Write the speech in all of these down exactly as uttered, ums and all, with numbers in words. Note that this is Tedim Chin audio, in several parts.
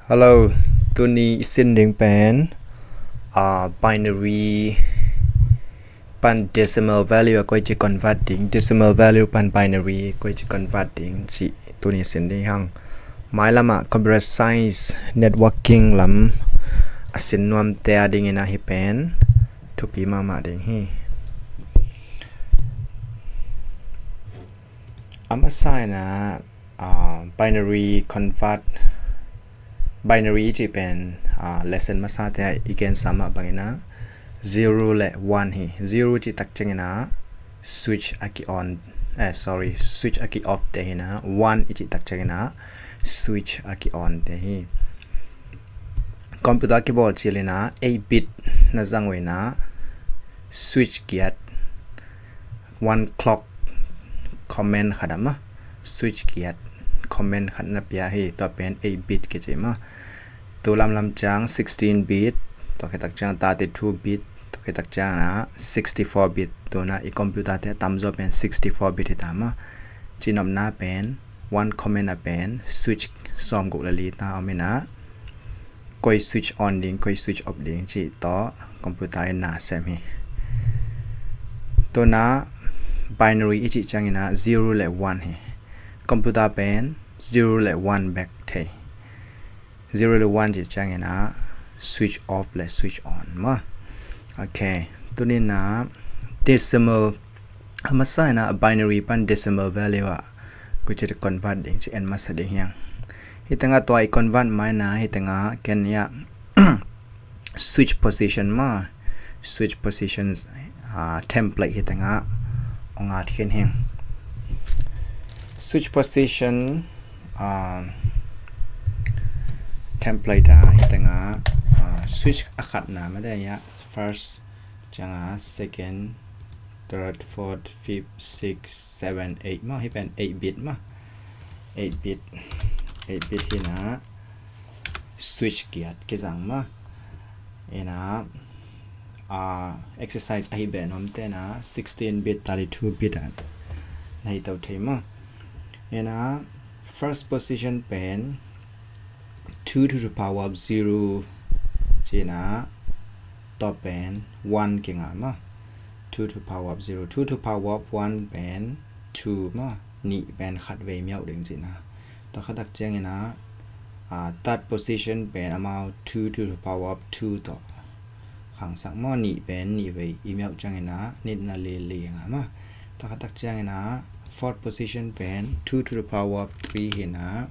Hello, tuni i sin ding pen, ah, binary pan decimal value a koi ci convert ding, decimal value pan binary koi ci convert ding ci tuni i sin ding hang. Mailam ah computer science networking lam a sin nuamte a dingin a hi pen thupi mahmah ding hi. A masa in a, ah, binary convert, binary i cih pen, ah, lesson masate ah i gensa mah bangin a zero le one hi. Zero cih tak ciangin a switch a ki on, eh, sorry, switch a ki off te hi in a, one i cih tak ciangin a switch a ki on te hi. Computer kibawl cil in a eight bit na zang uh in a switch giat, one clock command khat a mah, switch giat command khat na pia hi. Tua pen eight bit kici mah. Tu lamlam ciang sixteen bit, tua khit tak ciang thirty-two bit, tua khit tak ciang a sixty-four bit. Tu in a i computer te tamzaw pen sixty-four bit hi ta mah. Cinopna pen one command a pen switch sawmguk le li ta om in a, koi switch on ding, koi switch off ding cih tawh computer in na sem hi. Tu in a binary i cih ciangin a zero le one hi. Computer pen zero le one bek thei. Zero le one cih ciangin a switch off le switch on mah. Ok, tuni in a decimal, a masa in a binary pan decimal value ah koi ci convert ding ci en masa ding hi hang. Hi teng ah tua i convert mai in a, hi teng ah ken ia switch position mah, switch position, ah, template hi teng ah ong at khin hi. Switch position, ah, template ah hi teng ah, ah, switch a khatna mah te ia first ciang a second, third, fourth, fifth, sixth, seven, eight mah, hi pen eight bit mah. Eight bit, eight bit hi in a switch giat kizang mah. In a, ah, exercise ahi beh nuamte in a sixteen bit, thirty-two bit a na hi to thei mah. In a first position pen two to the power of zero ci in a, tua pen one kingah mah. Two to power of zero, two to power of one pen two mah, nih pen khat vei miauh ding ci in a. Tua khit tak ciangin a, ah, third position pen amau two to the power of two tawh khangsak mah, nih pen nih vei i miauh ciangin a nihna le li ngah mah. Tua khit tak ciangin a fourth position pen two to the power of three hi in a,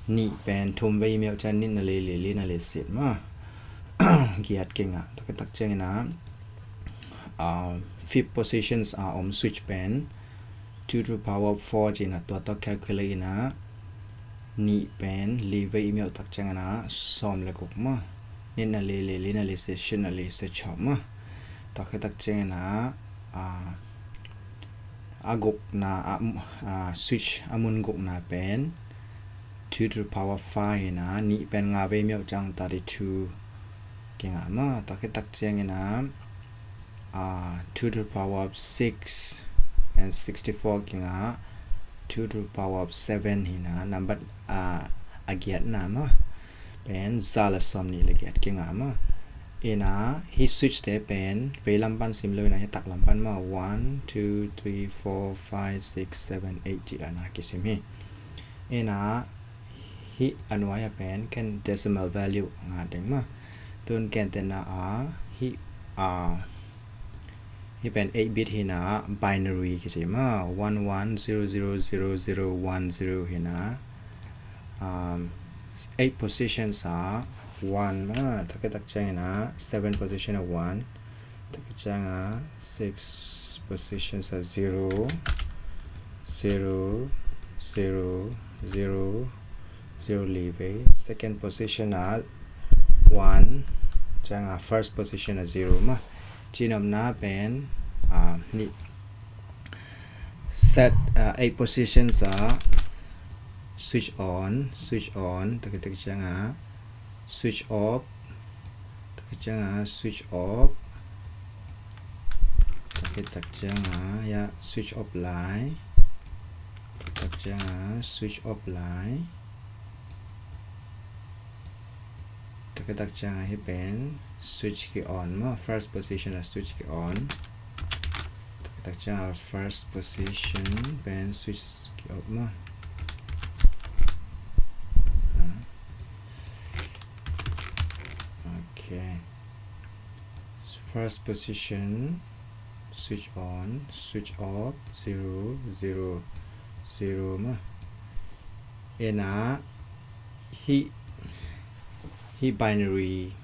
nih pen thum vei i miauh ciang nihna le li, lina le sit mah. Giat kingah. Tua khit tak ciangin a, ah, fifth positions a om switch pen two to the power of four ci in a, tua tawh calculate in a, nih pen li vei i miauh tak ciangin a sawm le guk mah, nihna le li, lina le sit, shitna le sit chop mah. Tua khit tak ciangin a, ah, a gukna, ah, ah, switch a mun gukna pen two to the power five hi in a, nih pen nga vei miauh ciang thirty-two kingah mah. Tua khit tak ciangin a, ah, two to the power of six and sixty-four kingah, two to the power of seven hi in a, number, ah, a giatna mah pen za le sawm nih le giat kingah mah. In a hih switch te pen veilam pan sim lo in a, hih taklam pan mah, one, two, three, four, five, six, seven, eight cih dan a kisim hi. In a hih a nuai a pen ken decimal value ngat ding mah. Tun ken tenna a hih, ah, hih pen eight bit hi in a, binary kici mah, one one zero zero zero zero one zero hi in a, um, eight positions a one mah, tua khit tak ciangin a seven position a one, tua khit ciang a six positions a zero, zero, zero, zero, zero li vei. Second position a one, ciang a first position a zero mah. Cinopna pen, ah, nih, set, ah, eight positions a switch on, switch on, tua khit tak ciang a switch off, tua khit ciang a switch off, tua khit tak ciang a ia switch off lai, tua khit tak ciang a switch off lai, Khit tak ciang a hih pen switch ki on maw, first position a switch ki on. Khit tak ciang a first position pen switch ki off maw. Okay. First position, switch on, switch off, zero, zero, zero maw. Ena hih, hih binary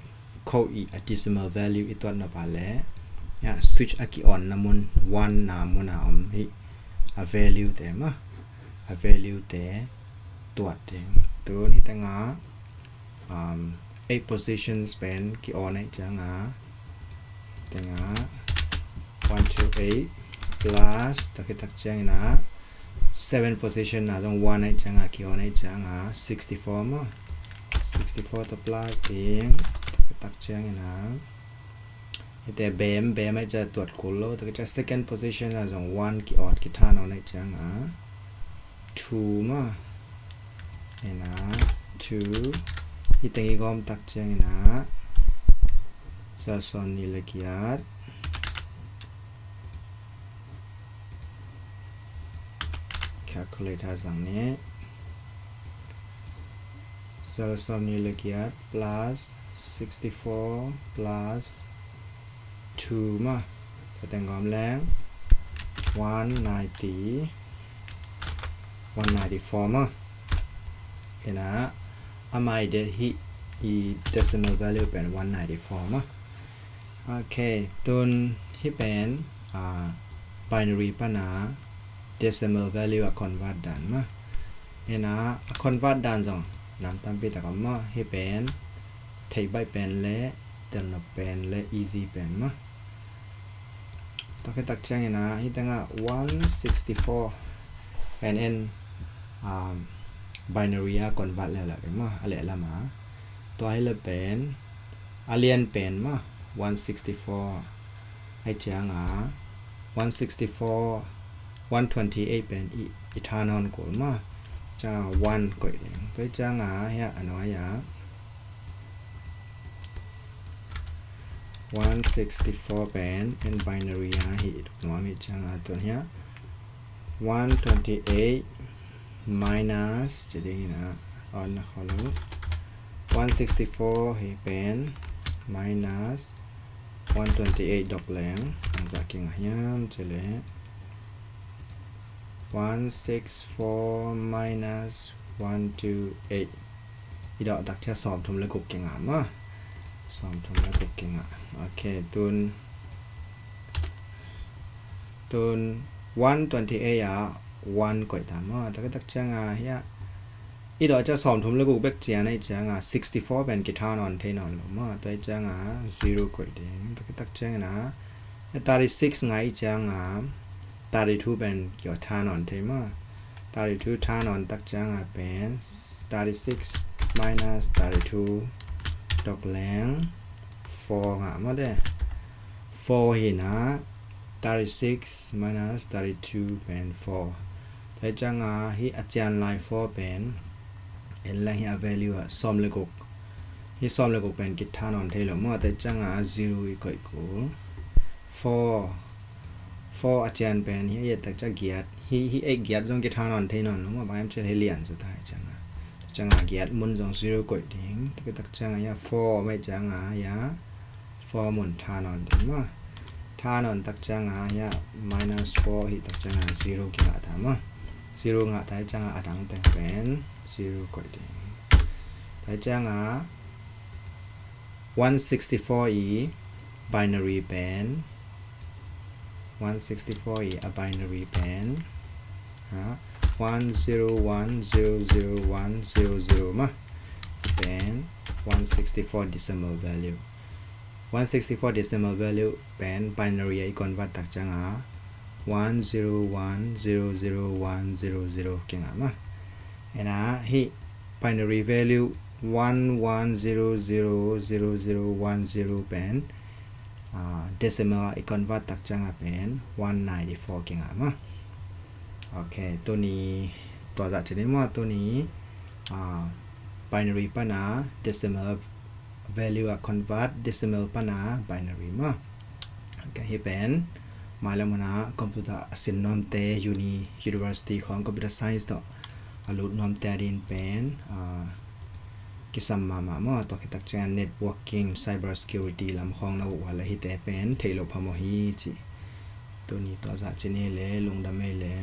code i a decimal value i tuat nop a leh, ya, switch a ki on na mun, one na mun a om hih a value te maw, a value te tuat ding. Tun hih tengah um, eight positions pen ki on ahih ciang a, tengah one two eight plus, tak khit tak ciang ina seven position na zong one ahih ciang a, ki on ahih ciang a sixty four maw. Sixty four tawh plus ding, tak khit tak ciang ina, hihte bem bem ahih ciang a tuat kul lo, tak khit ciang second position na zong one ki on, ki turn on ahih ciang a two maw. Ina two, hih teng i gawm tak ciang ina za sawm nih le giat, calculator zang ni, za sawm nih le giat plus sixty four plus two maw. Tua teng gawm leng one ninety, one ninety four maw. Ina a mai de hih i decimal value pen one ninety four maw. Okay, tun hih pen a binary pana decimal value a convert dan maw. Ina a convert dan zong nam tampi tak om maw. Hih pen theih baih pen le telnop pen le easy pen maw. Tua khit tak ciang ina hih tengah one sixty four pen en um, binary a convert leuleu ding maw, a lehlam a. Tua hi le pen a lian pen maw, one sixty four ahih ciang a one sixty four, one twenty eight pen i, i turn on kul maw. Ciang a one koih ding. Tua ciang a hia a nuai a one sixty four pen en binary a hi tuk nuam hi ciang a tun hia one twenty eight minus ci ding ina on na kholo. One sixty four hi pen minus one twenty eight dok leng ang zah kingah hiam ci le one six four minus one two eight. I dawh tak ciang sawm thum le guk kingah maw. Sawm thum le guk kingah. Okay, tun, tun one twenty eight a one koih ta maw. Tak tak ciang a hia i dawh ciang sawm thum le guk bek ciang ahih ciang a sixty four pen ki turn on thei nawn lo maw. Tua ciang a zero koih ding. Tak tak ciang ina thirty six ngah ciang a thirty two pen ki turn on thei maw. Thirty two turn on tak ciang a pen thirty six minus thirty two dok leng four ngah maw te. Four hi na, thirty six minus thirty two pen four. Tua ciang a hi a cian lai four pen en leng hi a value a sawm le guk. Hi sawm le guk pen ki turn on thei lo maw. Tua ciang a zero i koih kul. Four, four a cian pen hi a tak ciang giat. Hi, hi eight giat zong ki turn on thei nawn lo maw. Bang hiam cih leh hi lian zaw ta hi ciang a. Ciang a giat mun zong zero koih ding. Tak tak ciang a hi a four mai ciang a hi a four mun turn on ding maw. Turn on tak ciang a hi a minus four hi tak ciang a zero kingah ta maw. Zero ngah ta hi ciang a a dang teng pen zero koih ding. Ta hi ciang a one sixty four i binary pen, one sixty four i a binary pen ha, one zero one zero zero one zero zero maw. Pen one sixty four decimal value. One sixty four decimal value pen binary a i convert tak ciang a one zero one zero zero one zero zero kingah maw. Ina hi binary value one one zero zero zero zero one zero pen ah, decimal a i convert tak ciang a pen one ninety four kingah maw. Okay, tuni tua zah ci ni maw, tuni ah, binary pana decimal value a convert decimal pana binary maw. Ka hi pen mailam huna computer a sin nuamte uni university khawng computer science tawh a lut nuamte a din pen kisam mahmah maw. Tua khitak ciang networking, cyber security lam khawng na uh uh a la hite pen theih loh phamawh hi ci. Tuni tua zah ci ni le lungdam ei le.